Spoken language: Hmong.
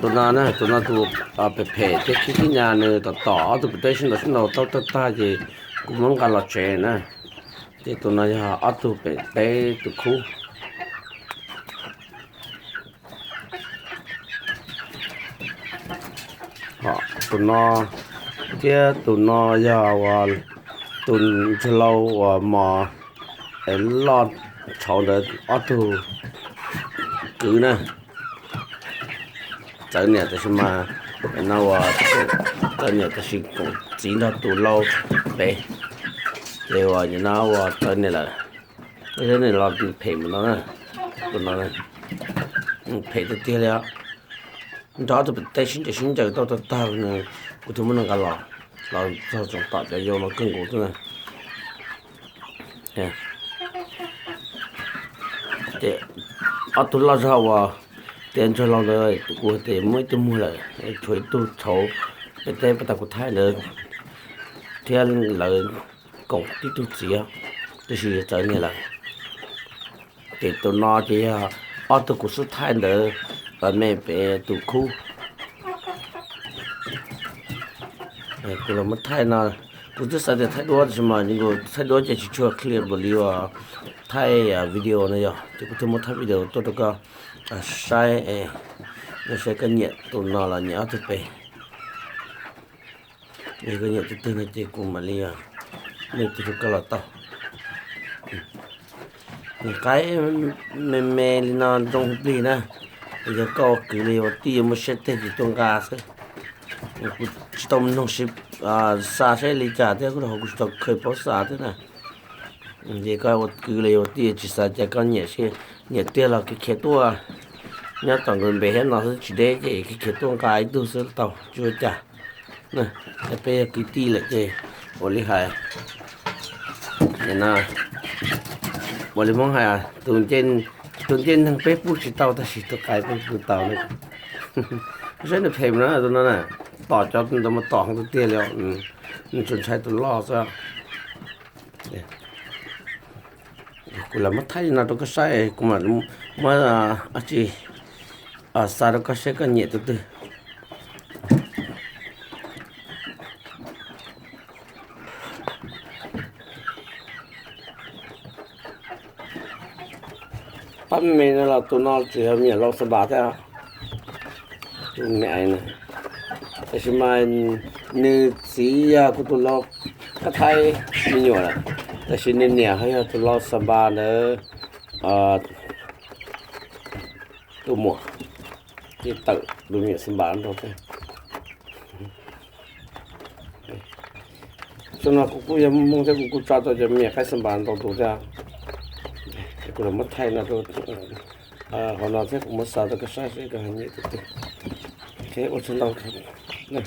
Tus no na, tus no tus phem phem thiab khib khib nyas, nws tom tom ob tug pem teb sib ntaus sib ntaus tau tag tag ces kuv muab nqa los tsev na. Ces tus no yog ob tug pem teb tus khub. Ho tus no thiab tus no yog uas tus ntsuag lau uas mos loj tshauv ntawd ob tug kwv na. Txawv niam tab sis mas no uas txawv niam tab sis koom txiv nrog tus lau pem, ces uas nim no uas txawv niam lawm. Tab sis nws los phem mus no na, tus no phem tiag tiag li os. Nrog ob tug pem teb sib ncaws sib ncaws tau tag tag, kuv thiaj muab nws nqa los, los txog tsoom tom cov yau no kawg nkaus xwb na. Ces ob tug loj zog uas tias ntsuag lau ntawd, kuv hais tias muaj ib tug muag lawm, tshuav ib tug tshauv pem teb pas tas kuv thaij ntawd thiab lawv koom tib tug txiv, tab sis txawv niam lawm. Ces tus no ces yog ob tug kuv xub thaij ntawd, me pem tus khub. Kuv los muab thaij no, kuv twb xav tias thaij duab tab sis mas thaij duab ces tsis tshua clear npaum li uas thaij video no yog, ces kuv thiaj muab thaij video tuaj rau koj saib, saib koj nyiam tus no los nyiam ob tug pem. Yog koj nyiam tus twg no ces kuv mam li nug tus rau koj los tau. Nws qaib me me li no nroo plig na, yog koj ua kwv los yog ua tij yuav muaj siab teg ces tuaj nqa xwb. Kuv tsis tau mloog xa saib li cas thiab kuj rau qhov kuv tsis tau khaws paub xa thiab na. Ces koj ua kwv los yog ua tij tsis xav cas koj nyiam, nyiam tiag los khiav khiav tuaj, nyob tom nkawd npe thiab no xwb tsis deb ces khiav khiav tuaj nqa ib tug xwb tau tsis ua cas. Peb yog kwv tij lawm ces ua li hais, no, ua li Hmoob hais, tus ncej neeg peb pub tsis tau tab sis tus qaib peb pub tau. Saib nws phem no, tus no na, tom cov ntawd mas tom heev tiag tiag li, nws tsuas ntshai tus loj xwb. Kuv lam muab thaij li no rau koj saib, kuv mam muab dab tsi xa rau koj saib koj nyiam tus twg. Pab me no los tus no tseem yog me nyuam lau Xas Npas thiab, tus me aiv na. Tab sis mas nws txiv yog kuv tus lau Kab Thaib me nyuam lawm, tab sis nws niam ho yog tus lau Xas Npas ntawd tus muam, ces tawm tus me nyuam Xas Npas ntau thiab. Xyoo no kuv kuj yog Hmoob thiab kuv kuj tso tau cov me nyuam qaib Xas Npas ntau tus thiab. Kuv los muab thaij no rau hauv no thiab kuv muab xa rau koj saib seb koj nyiam tus twg. Ua tsaug ntau na.